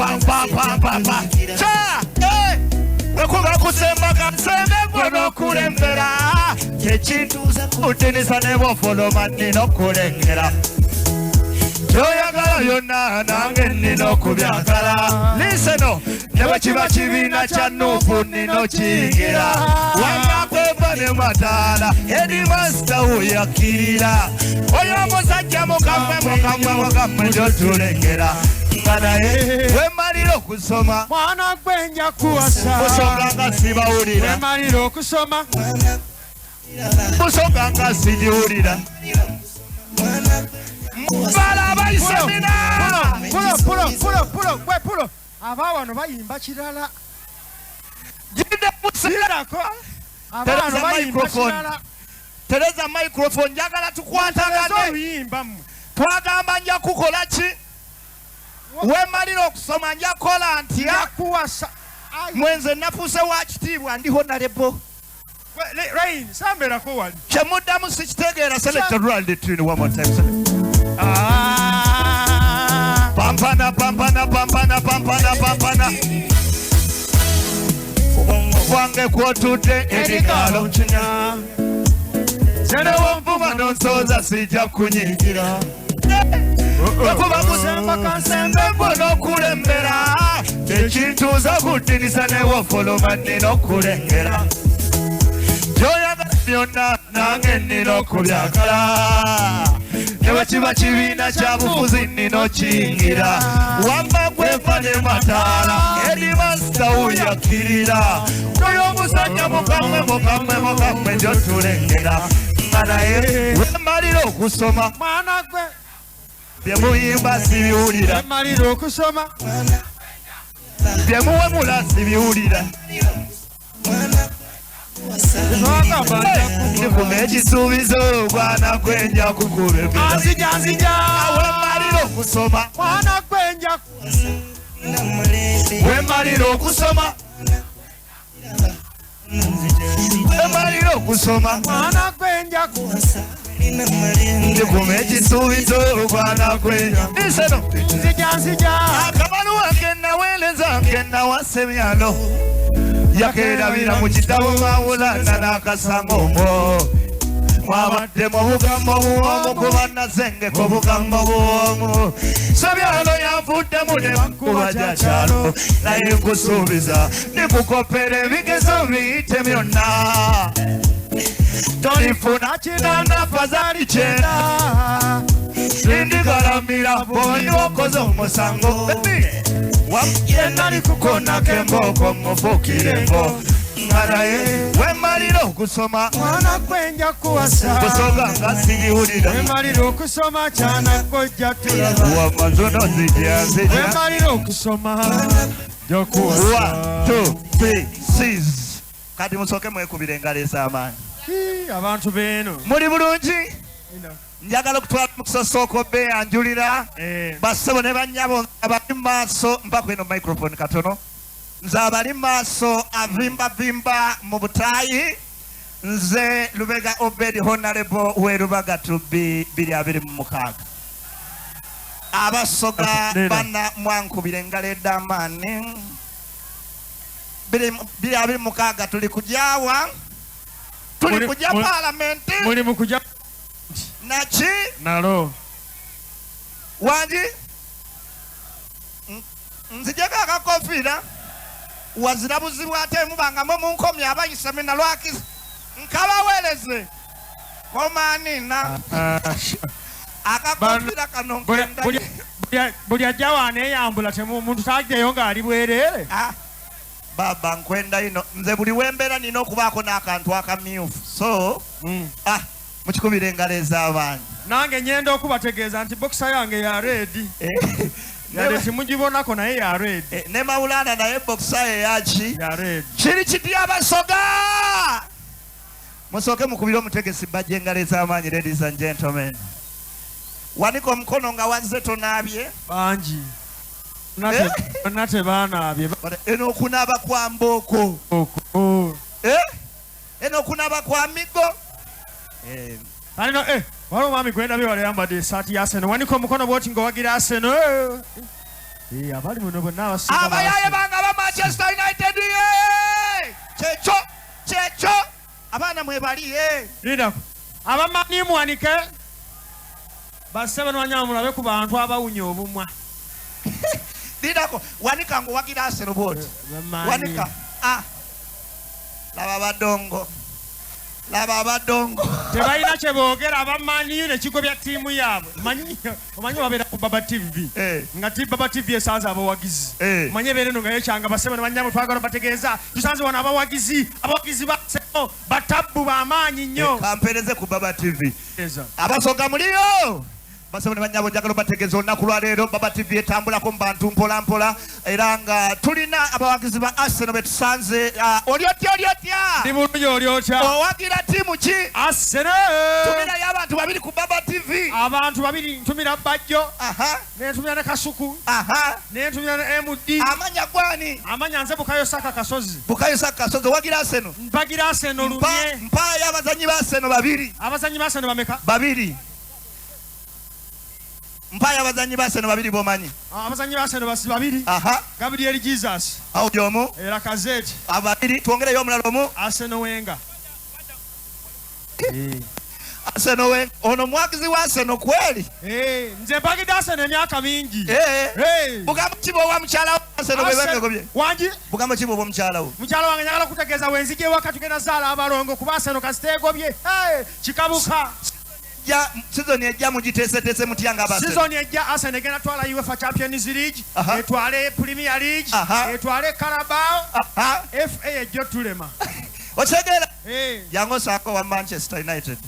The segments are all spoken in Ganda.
Pam pam pam pam pam. Cha! Eh! Bwekuba kusemba kansembe gwe n'okulembera kyekintuuza kutinisa ne bwofoloma nnina okulengera kyoyagala byonna nange nnina okubyagala liseno ne bwe kiba kibiina kya nuupu nnina okiyingira wamma kweva ne mataala headmaster wuyakkirira oyo omusajja mukamwe mukamwe mukamwe gyotulengera nga naye wemalira okusoma Mwana gwe nja kuwasa. Busoga nga sibawulira. Wemalira okusoma. Busoga nga sigiwulira. Bala abayisemina. Pulo, pulo, pulo, pulo, gwe pulo. Aba wano bayimba kirala. Gidde Kirako. Aba wano Tereza bayimba microphone. kirala. Tereza microphone njagala Tereza tukwatagane. oluyimba mmwe. Twagamba nja kukola ki? Wemalira okusoma nja kukola ntya? Nja kuwasa. Mwenze nafuuse wa kitiibwa ndi honorable. Rain, sambeerako wali. Kye muddamu sikitegeera. Selector, roll the tune one more time. Selector. Ah. Pampana, pampana, pampana, pampana, pampana. Obwongo bwange kwotudde ebigalo nkinya. Senewonvuma nonsooza sijja kunyigira. Bwekuba kusemba kansembe gwe n'okulembera kyekintuuza ku ddinisa ne wofoloma nnina okulengera kyoyagala byonna nange nnina okubyagala ne bwe kiba kibiina kya bufuzi nnina okiyingira wamma gwefa ne mataala headmaster wuyakkirira oyo omusajja mukamwe mukamwe mukamwe gyotulengera nga naye wemalira okusoma Mwana gwe. Bye muyimba sibiwulira. Wemalira okusoma. Bye muwemula sibiwulira. Ndikuma ekisuubizo gwana gwenja kukubebera. Nzija, nzija. Wemalira okusoma. Mwana gwenja. Wemalira okusoma. Wemalira okusoma. Mwana gwenja. Ndikuma ekisuubizo gwana gwenja. Liseno. Nzija, nzija. Akabaluwa ke naweereza ke nawasa emyalo yakeerabira mu kitabo mawulana n'akasanga omwo mwabaddemu obugambo buwoomu kuba nazengeka obugambo buwoomu sebyalo yanvuddemu ne bankuba gya kyalo naye nkusuubiza ndikukopera ebigezo biyite byonna tolifuna kinana fazaali kyenda sindigalamira bw'oli okoze omusango yenali kukonako embooko mufuukirengo nga naye wemalira okusoma Mwana gwenja kuwasa. Busoga nga sigiwulira. Wemalira okusoma kyana gojja tulaba. Wamazono nzija nzija. Wemalira okusoma nja kuwasa. 1, 2, 3, 6. Kati musooke mwekubire engalo ez'amaanyi. Hii, abantu beeno. Muli bulungi? Njagala okutwala omukisa sooka obeeyanjulira. Bassebo ne bannyabo abali mu maaso, mpa kweno microphone katono. Nze abali mu maaso avimbavimba mu butaayi. Nze Lubega Obed Honorable w'e Lubaga Tubbi 2026. Abasoga bana mwankubira engalo ed'amaanyi. 2026 tuli kujaawa. Tuli kujja paalamenti. Muli mu kujja Naki? Nalo. Wangi? Nzijeko akakofiira. Wazira buzibu ate mubanga mwe munkomye abayise mina lwaki nkabaweereze. Komaanina. Akakofiira kano nkenda. Buli ajja waneeyambula omuntu tajjayo ng'ali bwereere. Baba nkwenda ino. Nze buli wembeera nina okubaako n'akantu akamyufu. So, mukikubire engalo ez'abaanyi. Nange ngenda okubategeeza nti boxer yange ya red. Yadde timugibonako naye ya red. Ne Maulana naye boxer ye yaki? Ya red. Kiri kiti abasoga! Musooke mukubire omutegesi bajja engalo ez'amaanyi, ladies and gentlemen. Wanika omukono nga wazze tonaabye. Bangi. Bonna tebaanaabye. Eno okunaaba kwa mbooko. Oko. Eno okunaaba kwa migo. Alino, waliwo omwami gwe ndabye wali ayambadde essaati ya Arsenal. Wanika omukono bw'oti ng'owagira Arsenal. Abali muno bonna abasinga Abayaye bange aba Manchester United ye! Kyekyo kyekyo abaana mwebali ye. Linda. Abamanyi muwanike. Basebe n'abanyama mulabe ku bantu abawunya obumwa. Lindako wanika ngo wagira Arsenal bw'oti. Wanika. Ah. Laba abadongo. Laba abadongo. Tebalina kye boogera abamanyi ne kigobya ttiimu yaabwe. Omanyi wabeera ku Baba TV. Nga ti Baba TV esanze abawagizi. Omanyi ebeera eno nga yekyanga basebe n'abanyama twagala bategeeza. Tusanze wano abawagizi. Abawagizi ba Arsenal batabbu b'amaanyi nnyo. Kampeereze ku Baba TV. Abasoga muliyo. Basebo ne bannyabo njagala obategeeza olunaku lwa leero Baba TV etambulako mu bantu mpola mpola era nga tulina abawagizi ba Arsenal be tusanze. Oli otya oli otya? Ndi bulungi oli otya? Owagira ttiimu ki? Arsenal. Tumirayo abantu babiri ku Baba TV. Abantu babiri ntumira Bajjo. Ne ntumira ne Kasuku. Ne ntumira ne MD. Amanya gwani? Amanya nze Bukayo Saka Kasozi. Bukayo Saka Kasozi owagira Arsenal? Mpagira Arsenal lumye. Mpaayo abazannyi ba Arsenal babiri. Abazannyi ba Arsenal bameka? Babiri. Mpaayo abazannyi ba Arsenal babiri b'omanyi. Abazannyi ba Arsenal basi babiri. Gabriel Jesus. Awo gy'omu. Era Kazeti. Ababiri twongereyo omulala omu. Arsenal Wenger. Arsenal Wenger. Ono mwagizi wa Arsenal kweli? Nze mpagidde Arsenal emyaka mingi. Bugambo ki bw'owa mukyala wo Arsenal bwe bagobye? Wangi? Bugambo ki bw'owa mukyala wo? Mukyala wange njagala kutegeeza wenzija ewaka tugenda zaala abalongo kuba Arsenal kasita egobye. Kikabuka. Season ejja mugiteeseteese mutya nga Arsenal? Season ejja Arsenal egenda twala UEFA Champions League, etwale Premier League, etwale Carabao, FA ejja tulema. Otegeera? Jangu osaako wa Manchester United.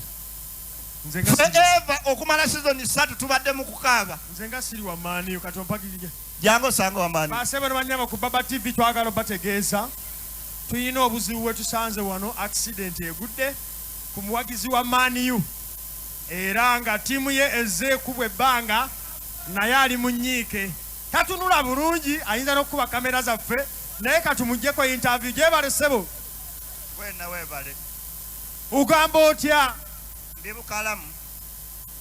Forever okumala season 3 tubadde mu kukaaba. Nze nga siri wa maani kati ompagirire. Jangu osange wa maani. Basebo ne bannyabo ku Baba TV twagala obategeeza. Tuyina obuzibu bwe tusanze wano accident egudde ku muwagizi wa Man U. Era nga ttiimu ye ezze ekubwa ebbanga naye ali mu nnyiike. Tatunula bulungi ayinza n'okukuba kamera zaffe naye katumuggyeko interview gyebale ssebo. Wena weebale. Ogamba otya? Ndi bukalamu.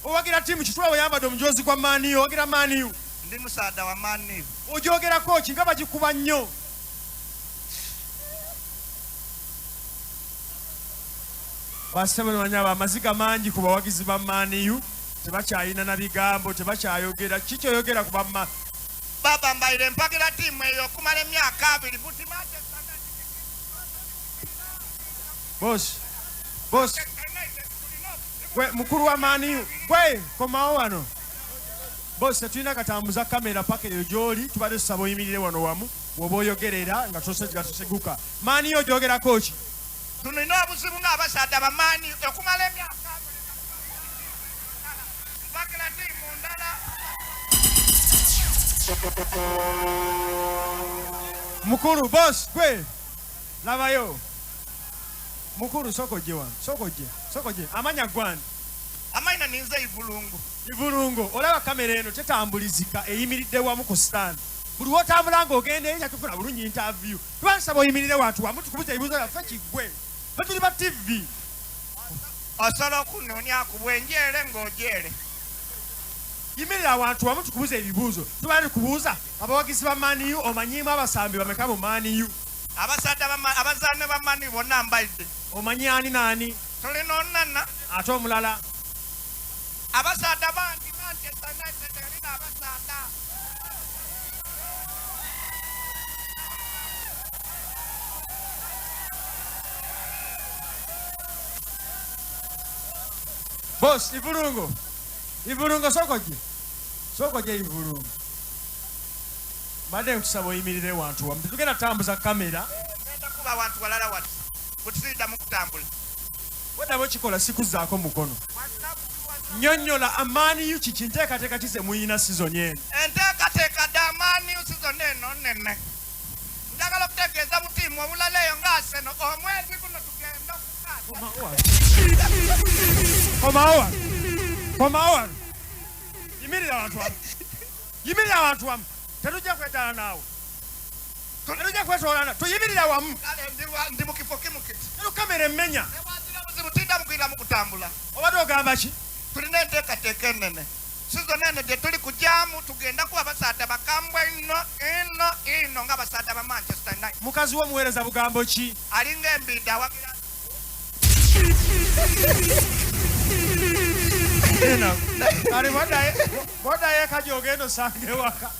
Owagira ttiimu kitula oyambadde omujoozi gwa Man U, owagira Man U? Ndi musaada wa Man U. Ogyogerako ki nga bagikuba nnyo? Basebo n'abanyama amaziga mangi ku bawagizi ba Man U tebakyayina na bigambo tebakyayogera kikyoyogera ku bamma. Baba mbaire mpagira ttiimu eyo okumala emyaka 2 buti Manchester United. Boss, boss. Gwe mukulu wa Man U, gwe komawo wano. Boss tetulina katambuza kamera paka eyo gy'oli tubadde tusaba oyimirire wano wamu bw'oba oyogerera nga toseguka. Man U ogyogerako ki? Tulina obuzibu ng'abasaadda ba Man U okumala emyaka 2 mpagira ttiimu ndala. Mukulu boss gwe labayo. Mukulu soko ojje wano, soko ojje, soko ojje. Amanya gwani? Amanya ninze Ivulungu. Ivulungu, olaba kamera eno tetambulizika eyimiridde wamu ku stand. Buli w'otambula ng'ogenda eri tufuna bulungi interview. Tubasaba oyimirire wantu wamu tukubuze ebibuuzo byaffe kiggwe. Ffe tuli ba TV. Osobola okunoonya ku bwenjeere ng'ojeere. Yimirira awantu wamu tukubuze ebibuuzo. Tubadde tukubuuza abawagizi ba Man U omanyiimu abasambi bameka mu Man U? Abasaadda abazaana ba Man U bonna mbaidde. Omanyi ani n'ani? Tulina Onana. Ate omulala? Abasaadda bangi Manchester United erina abasaadda. Boss, Ivulungu. Ivulungu soko gye. Soko gye Ivulungu. Mbadde nkusaba oyimirire wantu wamu. Tetugenda kutambuza kamera. Ngenda kuba wantu walala wati. Bwe mu kutambula. Bw'odaba okikola sikuzzaako mukono. Nnyonnyola Man U kiki nteekateeka ki ze muyina season eno? Enteekateeka dda Man U season eno nnene. Njagala okutegeeza butiimu obulala eyo nga Arsenal omwezi guno tugenda okukaata. Komawo wano. Komawo wano. Yimirira abantu wamu. Yimirira abantu wamu. Tetujja kwetaala naawe. Tetujja kwetoolana. Tuyimirira wamu. Kale ndi mu kifo kimu kiti. Eno kamera emmenya. Newazira buzibu tidda mu kuyira mu kutambula. Obadde ogamba ki? Tulina enteekateeka ennene. Season eno gye tuli kujyamu tugenda kuba abasaadha bakambwe ino ino ino nga abasaadha ba Manchester United. Mukazi wo muweereza bugambo ki? Alinga embiidde awagira. Kale bw'oddayo eka gy'ogenda osanga ewaka.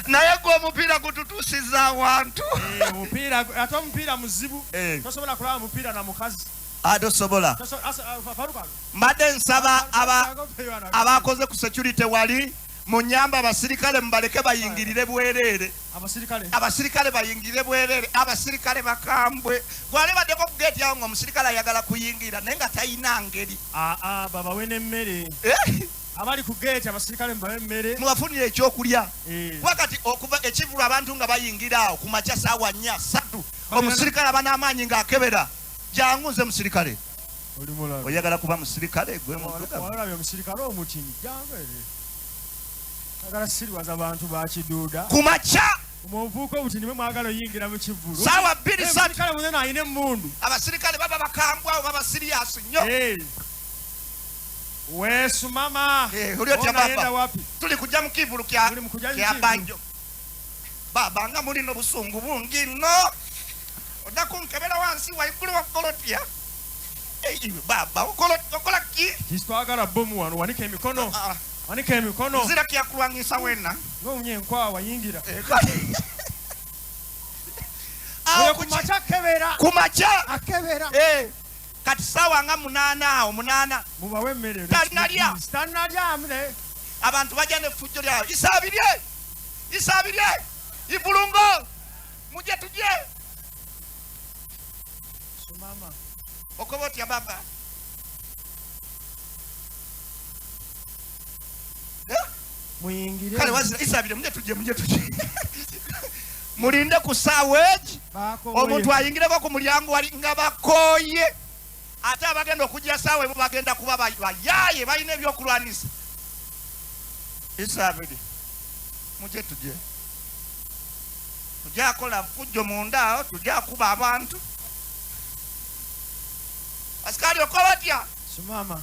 Naye gwe omupiira gututuusiza awantu. Eh, omupiira ate omupiira muzibu. Eh. Tosobola kulaba mupiira na mukazi. Atosobola. Mbadde nsaba abakoze ku security wali mu nyamba abasirikale mubaleke bayingirire bwereere. Abasirikale bayingirire bwereere. Abasirikale bakambwe. Gwali baddeko ku gate awo ng'omusirikale ayagala kuyingira naye nga talina ngeri. Babawe n'emmere. Abali ku gate abasirikale mubawe emmere. Mubafunire ekyokulya. Kuba kati okuva ekivulu abantu nga bayingira awo ku makya ssaawa 4 3 omusirikale aba n'amaanyi ng'akebera. Jangu nze musirikale. Oyagala kuba musirikale gwe muddugavu. Walabye omusirikale omutini jangu ere. Agala siriwaza bantu ba kiduuda. Ku makya. Omuvubuka obutini bwe mwagala oyingira mu kivvulu. Ssaawa 2 3. Omusirikale munene alina emmundu. Abasirikale baba bakambwe awo baba serious nnyo. Weesumama. Oli otya baba? Tuli kujja mu kivvulu kya Banjo. Baba nga mulina obusungu bungi nno. Odda kunkebera wansi waggulu wakola otya? Baba okola ki? Kisitwagala bbomu wano wanika emikono. Wanika emikono. Nzira kyakulwanyisa wenna. Ng'owunya enkwawa wayingira. Oyo ku makya akebera. Ku makya. Akebera. Kati ssaawa nga 8 awo 8. Mubawe emmere. Tannalya. Tannalya mune. Abantu bajja n'effujjo lyabwe. Isaabirye. Isaabirye. Ivulungo. Mujje tujje. Sumama. Okoba otya baba? Muyingire. Kale wazira Isaabirye mujje tujje mujje tujje. Mulinde ku ssaawa egi. Omuntu ayingireko ku mulyango wali nga bakooye. Ate abagenda okujja ssaawa emu bagenda kuba bayaaye balina ebyokulwanisa. Isaabirye mujje tujje. Tujja kola fujjo munda awo, tujja kuba abantu. Askari okoba otya? Sumama.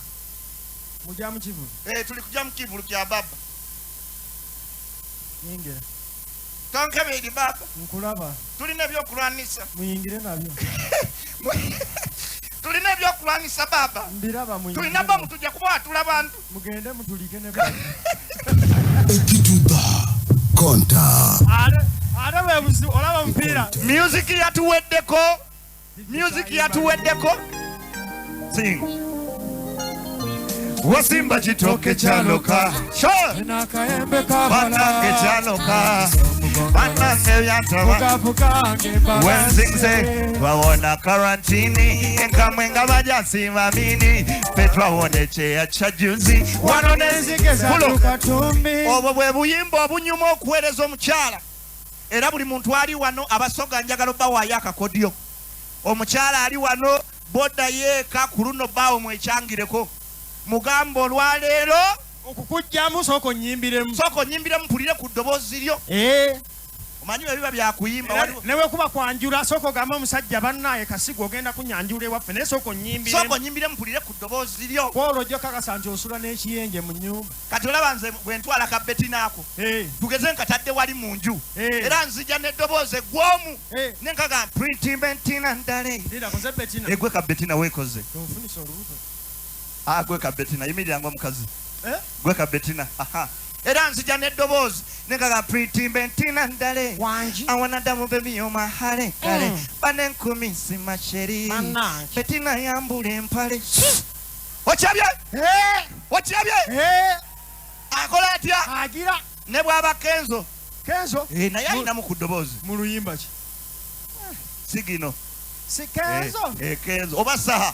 Mujja mu kivulu. Tuli kujja mu kivulu kya baba. Yingira. Tonkeberi baba. Nkulaba. Tulina ebyokulwanisa. Muyingire nabyo. Tulina ebyokulwanisa baba. Mbiraba muyingire. Tulina bomu tujja kubatula abantu. Mugende mutulike ne baba. Ekituba konta. Ate bwe buzibu olaba omupiira. Music yatuweddeko. Music yatuweddeko. Sing. Wasimba kitoke kyaloka. Banange kyaloka. Banange byantaba. Wenzinze twawona karantini. Enkamwe nga bajasiima mini. Ffe twawona ekyeya kya juzi. Wano n'enzige obwo bwe buyimba obunyuma okuweereza omukyala. Era buli muntu ali wano abasoga njagala obbawaayo akakodyo. Omukyala ali wano boda yeeka ku luno bbaawo mwekyangireko. Mugamba olwaleero okukugyamu sooka onnyimbiremu. Sooka onnyimbiremu mpulire ku ddoboozi lyo. Omanyi bwe biba byakuyimba ne bwe kuba kwanjula sooka ogambe omusajja bannaaye Kasigo ogenda kunyanjula ewaffe naye sooka onnyimbiremu. Sooka onnyimbiremu mpulire ku ddoboozi lyo. Kwolwo ojja kakasa nti osula n'ekiyenje mu nnyumba. Kati olaba nze bwe ntwala ka Bettina ako. Tugeze nkatadde wali mu nju. Era nzija n'eddoboozi eggwomu. Ne nkagamba Pretty Bettina ndale. Linda koze Bettina. Egwe ka Bettina weekoze. Tonfunisa olubuto. Gwe ka Bettina yimirira ng'omukazi. Gwe ka Bettina. Aha. Era nzija n'eddoboozi ne nkagamba Pretty Bettina ndale. Wangi. Awanadamu baby you're my hare kale. Banenkumi sima sheri. Bettina yambula empale. Okyabye? Okyabye? Akola atya? Agira. Ne bw'aba Kenzo. Kenzo? Naye alinamu ku ddoboozi. Mu luyimba ki? Si gino. Si Kenzo? Kenzo. Oba Saha.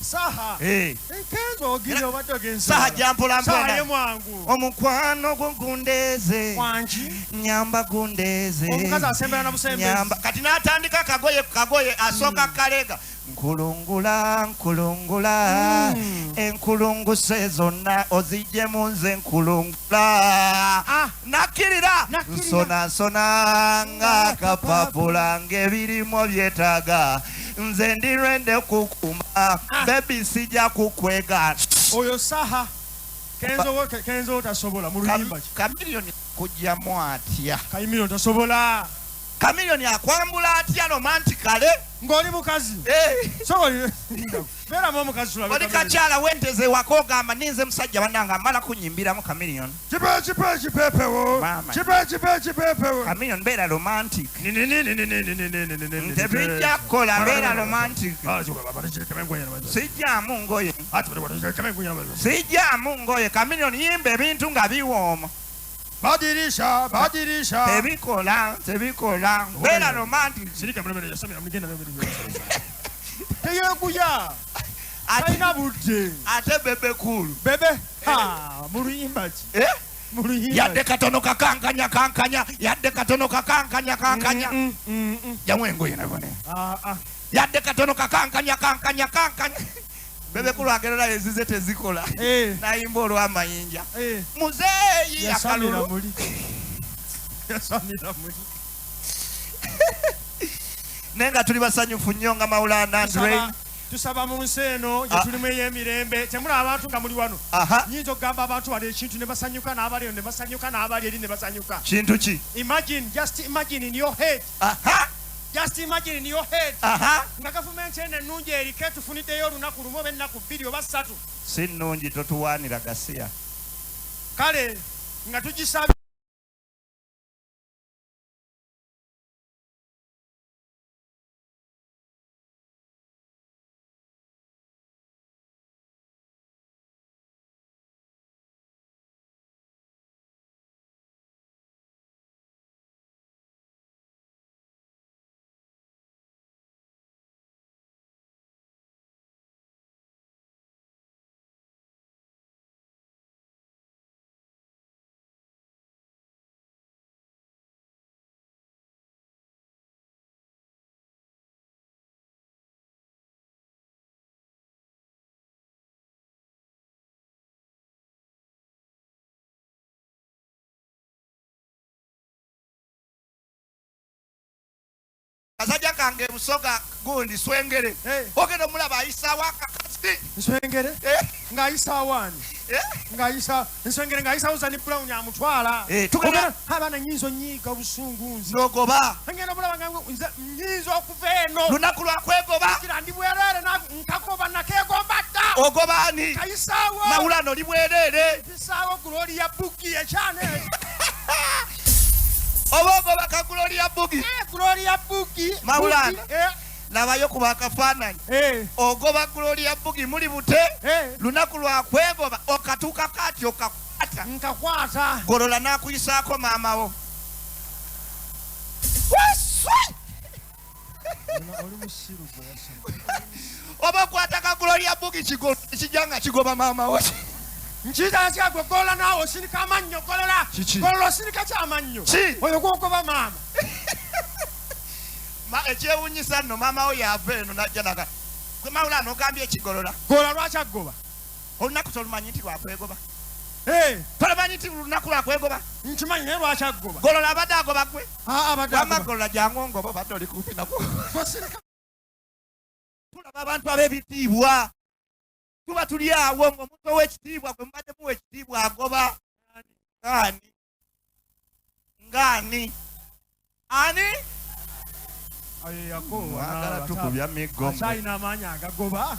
Saha. Kenzo ogira obadde ogenze. Saha gyampola mpola. Saha ye mwangu. Omukwano gwo gundeeze. Wangi. Nyamba gundeeze. Omukazi asembera na busembezi. Nyamba. Kati n'atandika kagoye kagoye asooka kalega. Nkulungula nkulungula. Enkulunguse zonna oziggyemu nze nkulungula. Nakkirira. Nsona nsona ng'akapapula ng'ebirimu byetaaga. Nze ndi rende kukuma. Baby sijja kukwega. Oyo Saha. Kenzo tasobola mu luyimba ki? Chameleone kujjamu atya? Chameleone tasobola. Chameleone akwambula atya romantically? Ng'oli mukazi. So beeramu omukazi tulabe. Oli kakyala wenteze waka ogamba ninze musajja bannange amala kunyimbiramu Chameleone. Kipe kipe kipepewo. Kipe kipe kipepewo. Chameleone beera romantic. Tebijja kukola beera romantic. Sijjaamu ngoye. Sijjaamu ngoye. Chameleone yimba ebintu nga biwooma. Badirisha, badirisha. Tebikola, tebikola. Beera romantic. Teyeguya. Alina budde. Ate Bebe Cool. Bebe? Ha, mu luyimba ki? Mu luyimba. Yadde katono kakankanya kankanya, yadde katono kakankanya kankanya. Jamu engoye nabone. Yadde katono kakankanya kankanya kankanya. Bebe Cool agerera ezize tezikola. Nayimba olw'amayinja. Muzeeyi akalulu. Yasamira muli. Nenga tuli basanyufu nnyo nga Maulana Andre. Tusaba mu nsi eno gye tulimu ey'emirembe. Temulaba abantu nga muli wano. Nnyinza okugamba abantu bali ekintu ne basanyuka n'abali ne basanyuka n'abali eri ne basanyuka. Kintu ki? Imagine, just imagine in your head. Just imagine in your head. Nga gavumenti eno ennungi eriko etufuniddeyo olunaku lumu oba ennaku bbiri oba ssatu. Si nnungi totuwaanira gasiya. Kale nga tugisaba. Kasajja kange Busoga gundi Swengere. Ogenda omulaba ayisaawo akakazi. Nswengere? Ng'ayisaawo ani? Ng'ayisa Nswengere ng'ayisaawo Zani Brown amutwala. Tugenda abaana nnyinza onnyiiga obusungu nze. N'ogoba. Ngenda omulaba nga nze nnyinza okuva eno. Lunaku lwa kwegoba. Kira ndi bwereere nkagoba nakeegomba dda. Ogoba ani? Kayisaawo. Maulana oli bwereere. Mpisaawo Gloria Bugie ekyana ekyo. Oba ogoba ka Gloria Bugie. Gloria Bugie. Maulana. Labayo kuba akafaananyi. Ogoba Gloria Bugie muli bute. Lunaku lwa kwegoba okatuuka kati okakwata. Nkakwata. Golola n'akuyisaako maama wo. Waswe! Oli musiru gwe yasoma. Oba okwata ka Gloria Bugie kijja nga kigoba maama wo. Nkiyita ntya gwe golola naawe osirika amannyo golola. Golola osirika ki amannyo? Oyo gw'ogoba maama. Ekyewuunyisa nno maama wo yava eno n'ajja naga. Gwe Maulana ogambye ekigolola. Golola lwaki aggoba? Olunaku tolumanyi nti lwakwegoba. Tolumanyi nti lunaku lwakwegoba? Nkimanyi naye lwaki aggoba? Golola abadde agoba gwe. Abadde agoba. Wamma golola jangu ongoba obadde oli kumpi nako. Tulaba abantu ab'ebitiibwa. Tuba tuli awo ng'omuntu ow'ekitiibwa gwe mubadde muwa ekitiibwa agoba. Ani? Ng'ani? Ani? Ayo yakoowa. Mwagala tukubya miggo. Akyalina amaanyi agagoba.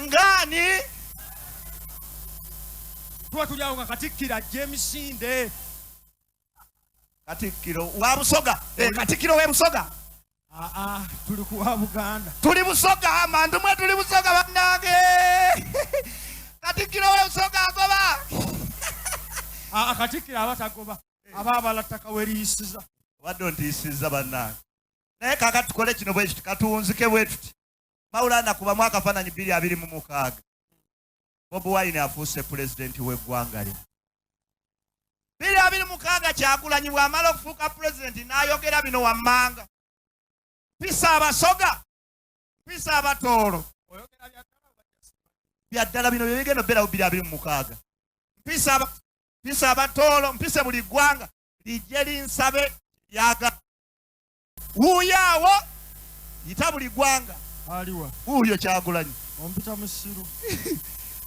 Ng'ani? Tuba tuli awo nga Katikkiro ajja emisinde. Katikkiro wa Busoga. Katikkiro w'e Busoga. Tuli ku wa Buganda. Tuli Busoga, amandu mwe tuli Busoga bannange. Katikkiro w'e Busoga agoba. Katikkiro aba tagoba. Aba abala ttaka we liyisiza. Obadde ontiisizza bannange. Naye kaakati tukole kino bwe kiti, katuwunzike bwe tuti. Maulana kubamu akafaananyi 2026. Bobi Wine afuuse pulezidenti w'eggwanga lino. 2026 Kyagulanyi bw'amala okufuuka pulezidenti n'ayogera bino wammanga. Mpisa Abasoga, mpisa Abatooro. Bya ddala bino bye bigenda okubeerawo 2026. Mpisa Abatooro, mpise buli ggwanga lijje linsabe lyaga. Wuuyo awo yita buli ggwanga. Aliwa. Wuuyo Kyagulanyi. Ompita musiru.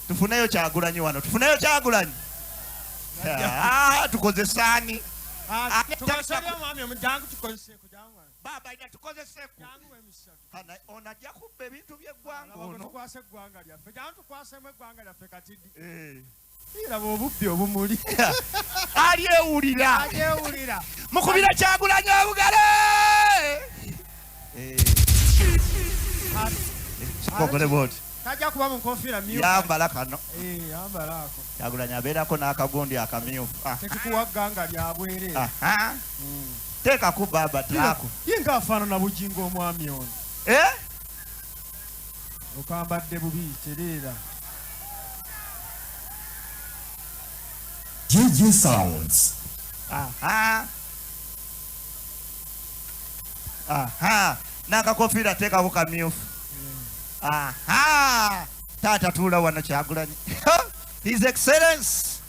Tufuneyo Kyagulanyi wano, tufuneyo Kyagulanyi. Tukozesaani? Baba ina tukozeseku. Ono ajja kubba ebintu by'eggwanga ono. Tukwase eggwanga lyaffe. Jangu tukwasemu eggwanga lyaffe katidi. Iraba obubbi obumuli. Alyewulira. Alyewulira. Mukubira Kyagulanyi obugalo. Kogole bw'oti. Tajja kuba mu nkofiira myufu. Yambala kano. Yambala ako. Kyagulanyi abeerako n'akagundi akamyufu. Tetukuwa gganga lya bwereere. Teekako baba taako. Ye ng'afaanana Bugingo omwami ono. Okambadde bubi tereera. JJ Sounds. N'akakofiira teekako kamyufu. Taata tuula wano Kyagulanyi. His Excellence.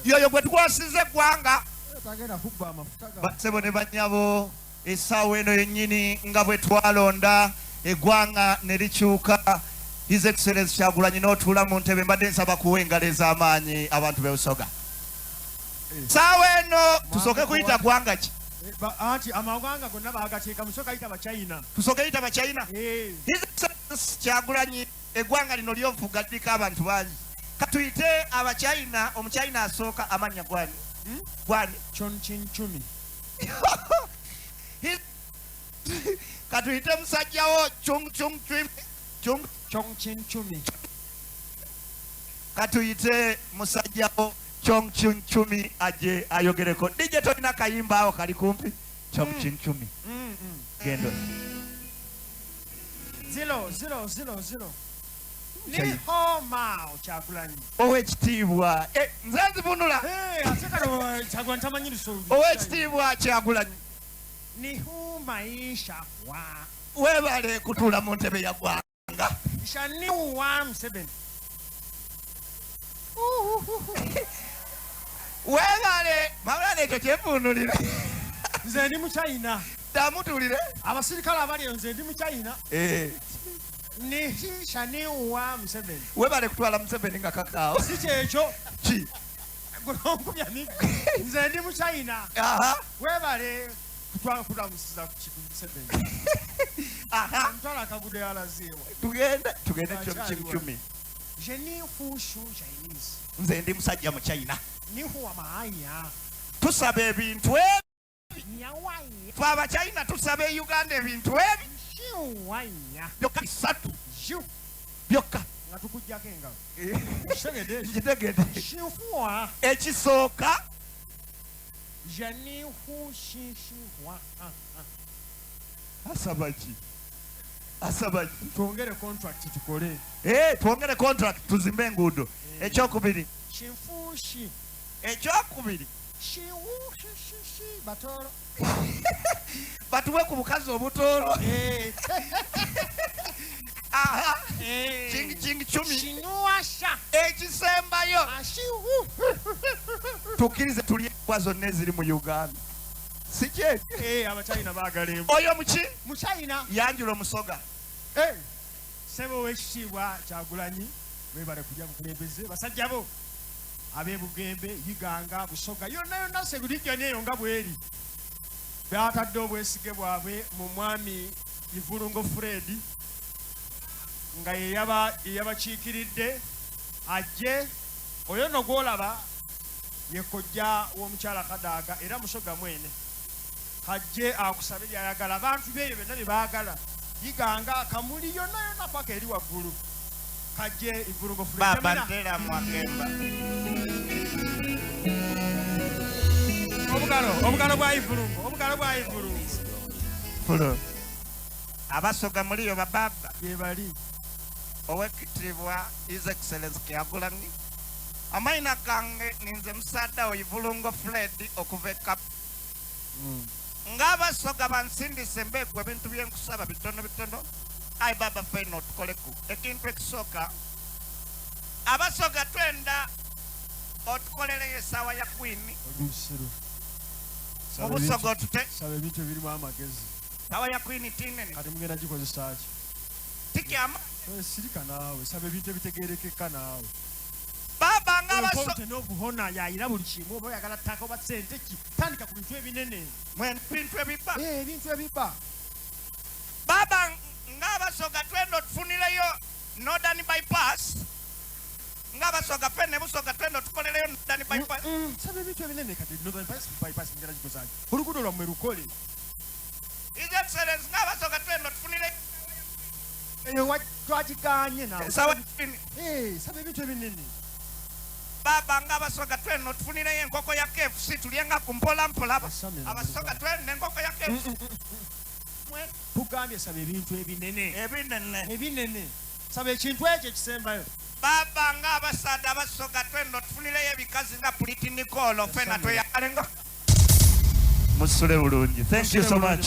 Yoyo gwe tukwasiza eggwanga. Bassebo ne bannyabo, essaawa eno yennyini nga bwe twalonda eggwanga ne likyuka. His Excellence Kyagulanyi n'otuula mu ntebe, mbadde nsaba kuwa engalo ez'amaanyi abantu b'e Busoga. Ssaawa eno tusooke kuyita ggwanga ki? Anti amawanga gonna baagateeka, musooke ayita Bachina. Tusooke yita Bachina. His Excellence Kyagulanyi, eggwanga lino lyofuga liriko abantu bangi. Katuyite Abachina, Omuchina asooka amannya gwani? Gwani? Chon Chin Chumi. Katuyite musajjawo Chung Chung Chumi. Chung Chong Chin Chumi. Katuyite musajjawo Chong Chin Chumi aje ayogereko. DJ tolina kayimba awo kali kumpi. Chong Chin Chumi. Gendo. 0 0 0 0. Ni ho mao Kyagulanyi. Owekitiibwa. Nze nzivunula. Ate kano Kyagulanyi tamanyi lusolo. Owekitiibwa Kyagulanyi. Ni hu maisha wa. Weebale kutuula mu ntebe ya ggwanga. Shani wa Museveni. Weebale, mabulana ekyo kyenvunulira. Nze ndi Muchina. Ddamu tuwulire. Abasirikale abali eyo nze ndi Muchina. Ni shani wa Museveni. Weebale kutwala Museveni nga kakaawo. Si kyekyo. Ki? Gunonkubya miggo. Nze ndi Muchina. Weebale kutwala kulamusiza ku Museveni. Omutwala akagudde alazeewa. Tugende, tugende Chong Chumi. Je ni fushu Chinese. Nze ndi musajja mu China. Ni huwa maaya. Tusaba ebintu ebi. Nyawaya. Ffe Abachina tusaba e Uganda ebintu ebi. Shiwanya. Byokka bisatu. Ju. Byokka. Nga tukuggyako engalo. Okitegedde ekyo? Nkitegedde. Shifuwa. Ekisooka. Je ni hu shi shi wa. Asaba ki? Asaba ki? Twongere contract tukole. Twongere contract tuzimbe enguudo. Ekyokubiri. Shinfushi. Ekyokubiri. Shiwu shi shi shi batooro. Batuwe ku bukazi obutooro. Ching ching chumi. Shinuwasha. Ekisembayo. Ashiwu. Tukkirize tulye embwa zonna eziri mu Uganda. Si kye? Abachina baagala embwa. Oyo muki? Muchina. Yanjula omusoga. Ssebo ow'ekitiibwa Kyagulanyi, weebale kulya bukulembeze. Basajja bo ab'e Bugembe, Iganga, Busoga, yonna yonna Segulijja n'eyo nga bw'eri. Baatadde obwesige bwabwe mu mwami Ivulungo Fred nga ye yabakiikiridde ajje. Oyo nno gw'olaba ye kojja w'omukyala Kadaga era Musoga mwene. Kajje akusabe by'ayagala, abantu beeyo byonna bye baagala. Iganga, Kamuli, yonna yonna paka eri waggulu. Kajje Ivulungo Fred. Baba Ntera Mwakemba. Obugalo, obugalo bwa Ivulungo, obugalo bwa Ivulungo. Fulo. Abasoga muliyo bababa. Gye bali. Owekitiibwa His Excellence Kyagulanyi. Amayina gange ninze musaadda wo Ivulungo Fred okuva e Kap. Ng'abasoga bansindise mbeegwa ebintu bye nkusaba bitono bitono. Ayi baba ffenna otukoleku. Ekintu ekisooka, abasoga twenda otukolereyo essaawa ya Queen. Olusiru. Obusoga otute. Saba ebintu ebirimu amagezi. Essaawa ya Queen tinene. Kati mugenda gikozesa ki? Tikyama. Sirika naawe, saba ebintu ebitegerekeka naawe. Baba nga abaso Fountain of honor yayira buli kimu, oba oyagala ttaka oba ssente ki, tandika ku bintu ebinene. Mwe bintu ebibba. Eh, ebintu ebibba. Baba ng'Abasoga twenda otufunireyo Northern Bypass. Ng'Abasoga fene Busoga twenda otukolereyo Northern Bypass. Saba ebintu ebinene. Kati Northern Bypass ngera gikozaaki? Oluguudo lwammwe lukole. His Excellence, ng'Abasoga twenda otufunireyo Eyo twagiganye naawe. Sawa. Eh, saba ebintu ebinene. Baba ng'Abasoga twenda otufunireyo enkoko ya KFC tulyenga ku mpola mpola. Asamira. Abasoga twenda enkoko ya KFC. Tugambye saba ebintu ebinene. Ebinene. Ebinene. Saba ekintu ekyo ekisembayo. Baba ng'abasaadha Abasoga twenda otufunireyo ebikazi nga Pretty Nicole, fena tweyagalenga. Musule bulungi. Thank you so much.